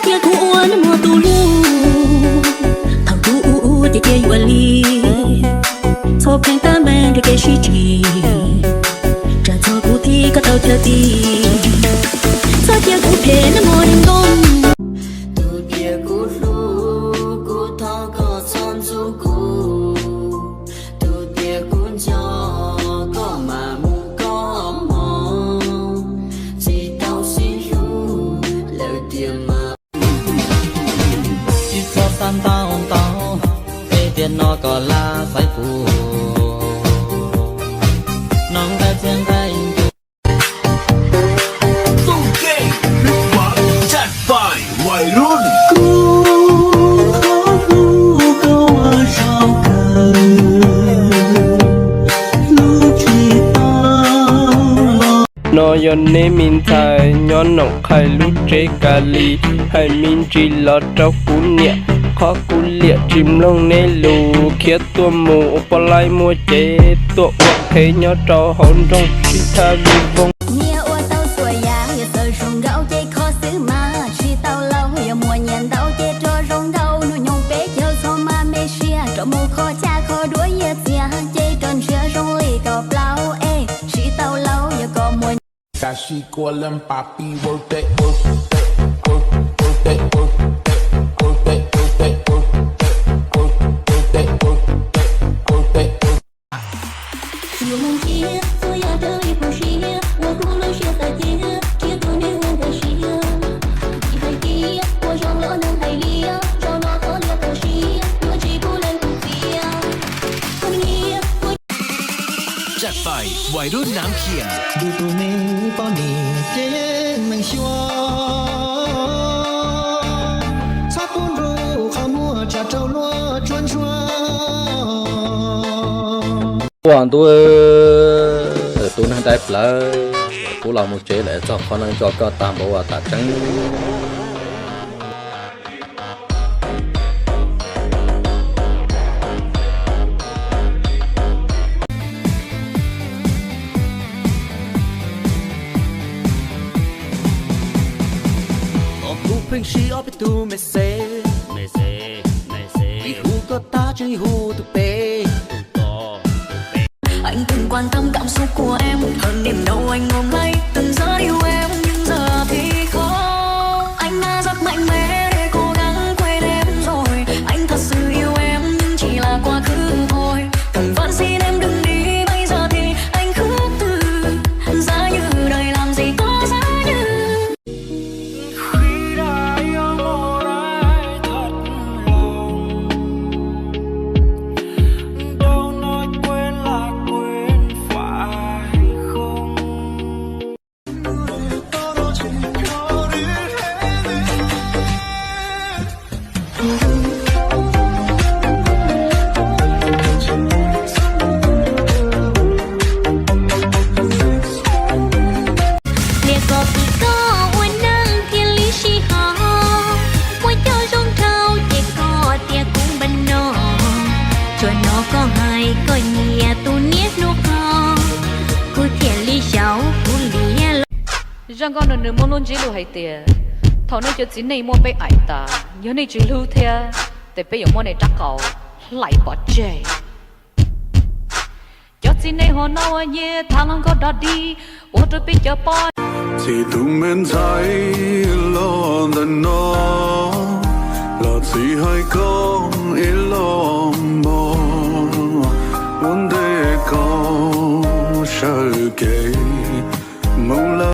Tias kuv ua neb muag tus hlub, thaum kuv ua ua ces cia yuav li. Txhob pheej tab meeg nrog kev sib tseg, tsam txog kuv thiab koj tau chaw ti. Txhob cia kuv phem neb muag neeg nkoos. Tus tias kuv hlub kuv thov koj txhob ntxub kuv. Tus tias kuv nco koj mas mus koj hmo, tsis tau sib hlub lawm tiag mas. Tsis txhob xav ntau ntau, peb tias no koj laj xaiv kuv. No nqaij txiag nqaij ncu. Txoj kev hlub mas caj pais vais run. Kuv qhov hlub koj ua zaum kawg, hlub tsis tau los. No yog neb me ntxhais nyob Noom Qhais lub tsev Kali, hais me ntsis los rau kuv niam, qhov kuv liam tsis mloog neb lus, khiav tuaj mus ua poj laib muaj cev, tuaj ua qhev nyob rau hauv nroog sib thab vij voog. Nyias ua tau txhua yam, yog txawj zoo nkauj ces kho xwb mas tsis tau lauj, yog muaj nyias ntau ces rov zoo nkauj, hnub nyoog peb caug txhob mas me siab, rov mus kho caj kho duav yias txias, ces rov ntshiab zoo li kaum plaub es tsis tau lauj, yog koj muaj Casi cual en papi, work that, work that, work, work that, work that, work that, work that, work that, work that, work that, work that, work that, work that, work. Yuav mus ntsia txhua yam raws li kuv siab, ua kuv lub siab tawg cia, cia kuv neb ua nkag siab. Tsis hais tias ua zoo los neeg hais liam, zaum no thov liam tawm siab, yuav tsis pub leej twg txias. Kuv nyiam ua Caj pais vais run Nam Khiam. Kuv tus me poj niam ces yeej meem xyuas, txhob pub nrug qhov muag tsam rau luag tsuag ntsuag. Ua ntu, tus neeg dai plawv, kuv los mus tsev lawm, txog qhov neeg tso koj tag npaum uas tam tseeb. Kuv pheej siv ob peb tug message, message, message, vim hu koj tag tseem hu tus pem. Anh từng quan tâm cảm xúc của em, hơn niềm đau anh ôm lấy. Từng giờ yêu em nhưng giờ thì khó. Anh đã rất mạnh mẽ để cố gắng quên em rồi. Anh thật sự yêu em nhưng chỉ là quá khứ thôi. Từng vẫn xin em đừng đi, bây giờ thì anh khước từ. Giá như đời làm gì có giá như. Khi đã yêu một ai thật lòng, đâu nói quên là quên phải không? Liam kom tim koj ua neej thiaj li sib hos, muaj coj zoo dhau ces koj tias kuv npam no. Tsuas hnov koj hais koj nyiam tus niam hlub koj, kuv thiaj li xyaum kuv liam los. Zaj nkauj no nws muaj lub ntsiab lus hais tias, thaum nej cov txiv neej muab peb aim tas, yog nej tsis hlub thiab, ces peb yuav muab nej rab qau hlais pov tseg. Cov txiv neej hmo no ua nyias tham los nkauj dog dig, ua rau peb cov poj. Txij tus me ntxhais los ntawm no, los txij hais koj ib los mog, ua ntej koj sawv kev mus lawm.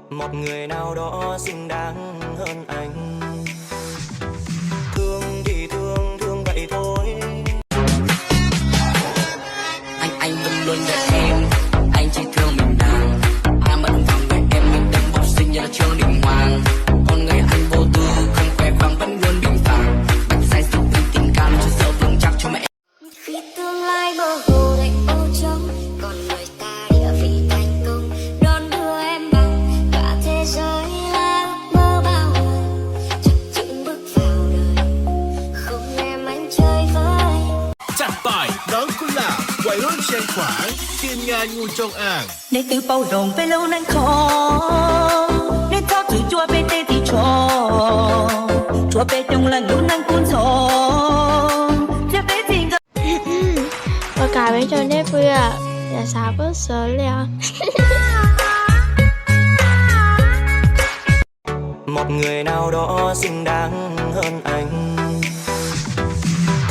Một người nào đó xứng đáng hơn anh. Thương thì thương, thương vậy thôi. Anh, anh vẫn luôn đợi em, anh chỉ thương mình nàng. Anh vẫn vòng đợi em, mình đừng bộc sinh như là Trương Đình Hoàng. Con người anh vô tư, không khoe khoang vẫn luôn bình phẳng. Bạch dây sụp tình, tình cảm chưa sợ vững chắc cho mẹ. Khi tương lai mơ hồ lại ô trống, còn người ta địa vị thành công đón đưa em bằng cả thế giới là mơ bao hồng. Chẳng chịu bước vào đời, không em anh chơi vơi. Caj pais dawb kuj lam, vais run xeev khuav, txia nyas nyuj cooj aaj. Nej twb paub zoo peb lub neej khov, nej txhob txwm cua peb tej ris tsho. Ua peb coob leej lub neej kub ntxhov, thiab peb txij nkawm. Ua kam peb cov nej pw, yam xav pub sawv li os. Một người nào đó xứng đáng hơn anh.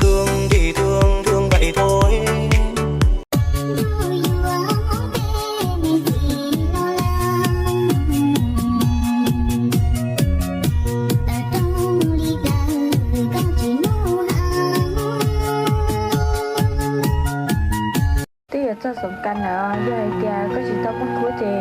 Thương thì thương, thương vậy thôi. Twb yuav txog xoom kas lawm, yog hais tias koj tsis tau muaj khub ces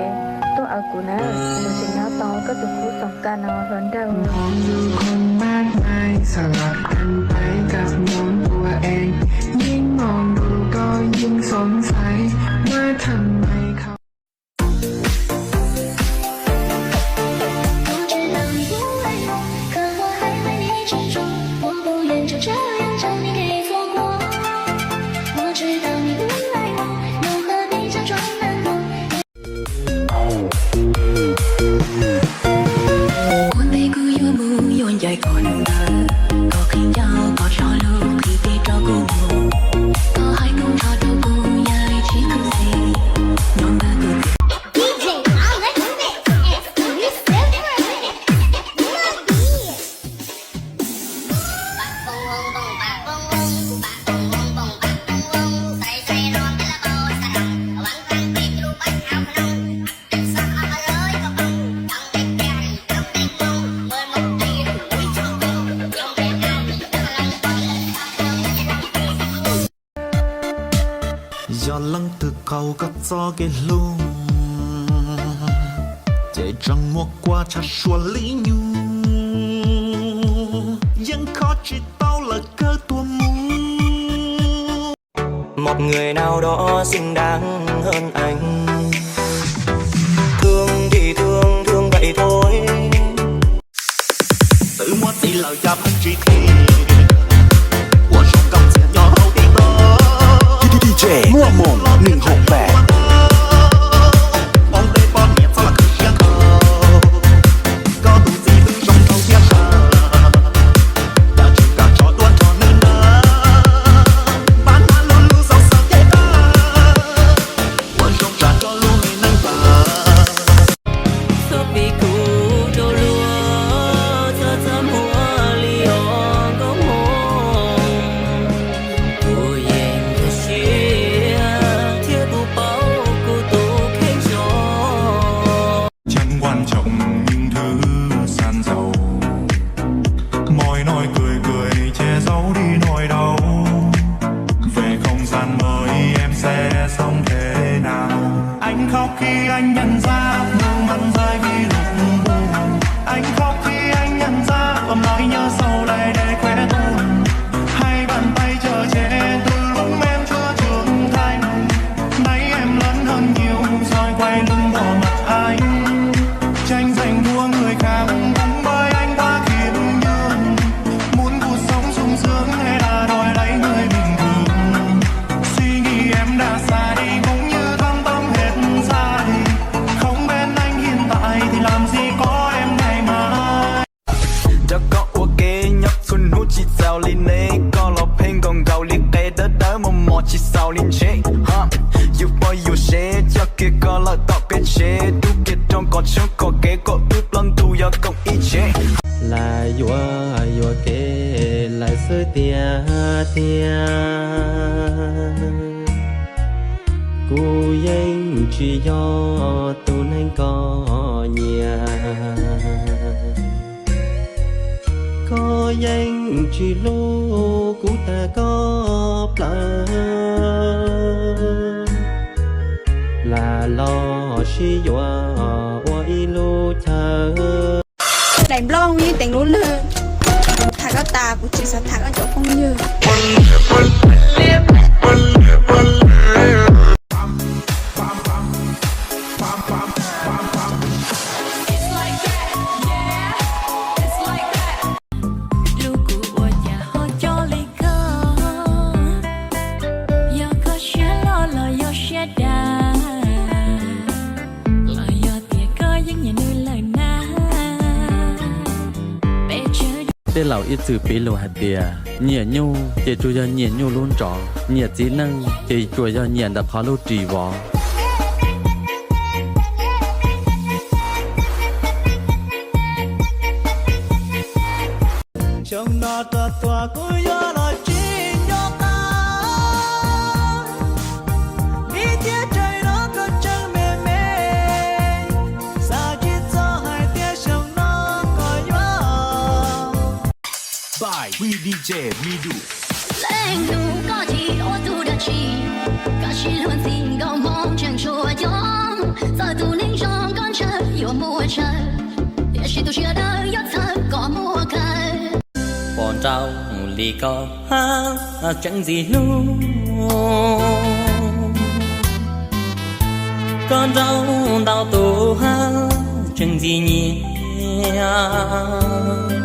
tuaj aws kuv na, kuv tseem nyob tau koj tus khub xoom kas no hluas nraug. Mong du không mát mái, sao lại anh thấy cặp mong của em, những mong đủ có những sống say, nói thầm mày không. Yog leej twg qaug koj txoj kev hlub, ces tseem muaj kua tshav suab li nyuj, yeej kho tsis tau lawm kawg tuag mus. Một người nào đó xứng đáng hơn anh. Thương thì thương, thương vậy thôi. Twb muaj txiv lawm cas pheej tsis thim, ua zoo nkauj txias nyob hauv TikTok. D J Muaj Moos nws hauv pes. Hmoob tej poj niam txhob los khwv siab nkaus, koj tus txiv twb zoo nkauj thiab sas, cas tsis kam tso duab nrog nws na, pab nab lub lub xauv xauv ces tag. Ua zoo tsa koj lub me neej pab. Txhob pib kuv rau luag txaj txaj muag li os nkauj Hmoob. Kuv yeej nkag siab thiab kuv paub kuv tus kheej zog. Chẳng quan trọng những thứ gian dầu. Mỏi nỗi cười, cười che giấu đi nỗi đau. Về không gian mới em sẽ sống thế nào? Anh khóc khi anh nhận ra nước mắt rơi vì lúc buồn. Anh khóc khi anh nhận ra ôm nỗi nhớ sâu đay để khóe tuôn. Hai bàn tay chở che từ lúc em chưa trưởng thành. Nay em lớn hơn nhiều rồi quay lưng bỏ mặc anh. Tranh giành đua người khác cũng bởi anh quá khiêm nhường. Muốn cuộc sống sung sướng hay là đòi lấy người bình thường. Suy nghĩ em đã xa đi cũng như thâm tâm hết dại. Không bên anh hiện tại thì làm gì có em ngày mai. Rau koj ua ke nyob txhua hnub tsis txaus li ne, koj los pheej nkaus nkaus li qe dawb dawb mos mos tsis xaus li ntsev. Yus poj yus sev coj kiag koj lawm tom peb tsev, rub kiag rooj kom tshoob kom kev kom wb plaub ntug yog koom ib tsev. Lam yuav yuam kev lawm xwb tiag tiag. Kuv yeej tsis yog tus neeg koj nyiam. Koj yeej tsis hlub kuv tag koj plaws. Lam los sib yuav ua ib lub chaw. Daim nplooj yeej teev lub lwg. Tham koj tas kuv tsis xav tham koj cov phooj ywg. Hlub kuv ua cas ho coj li koj, yog koj siab loj los yog siab dag, los yog tias koj yeej nyiam nws lawm na. Peb tsawg Tej laus ib txwm piv lus hais tias nyiam nyuj ces tsuas yog nyiam nyuj lub ntsov, nyiam txiv neej ces tsuas yog nyiam ntawm qhov lub ris vov. Xyoo no rau tuag kuv yuav los tsis nco qab, vim tias tseem no koj tseem me me, xav tsis txog hais tias xyoo no koj yuav. By V D J Midu. Leej nus koj thiaj ua tus dab tsi, koj sib luag ntxhi nkauj hmoob tseem tshua coob, txawj tus neeg zoo koj ntshaw yuav muaj tsawg, tiam sis tus siab dawb yuav txhawj koj muaj kawg. Pom nraug li koj tseem ntxim hlub, koj nraug ntau tus tseem ntxim nyiam.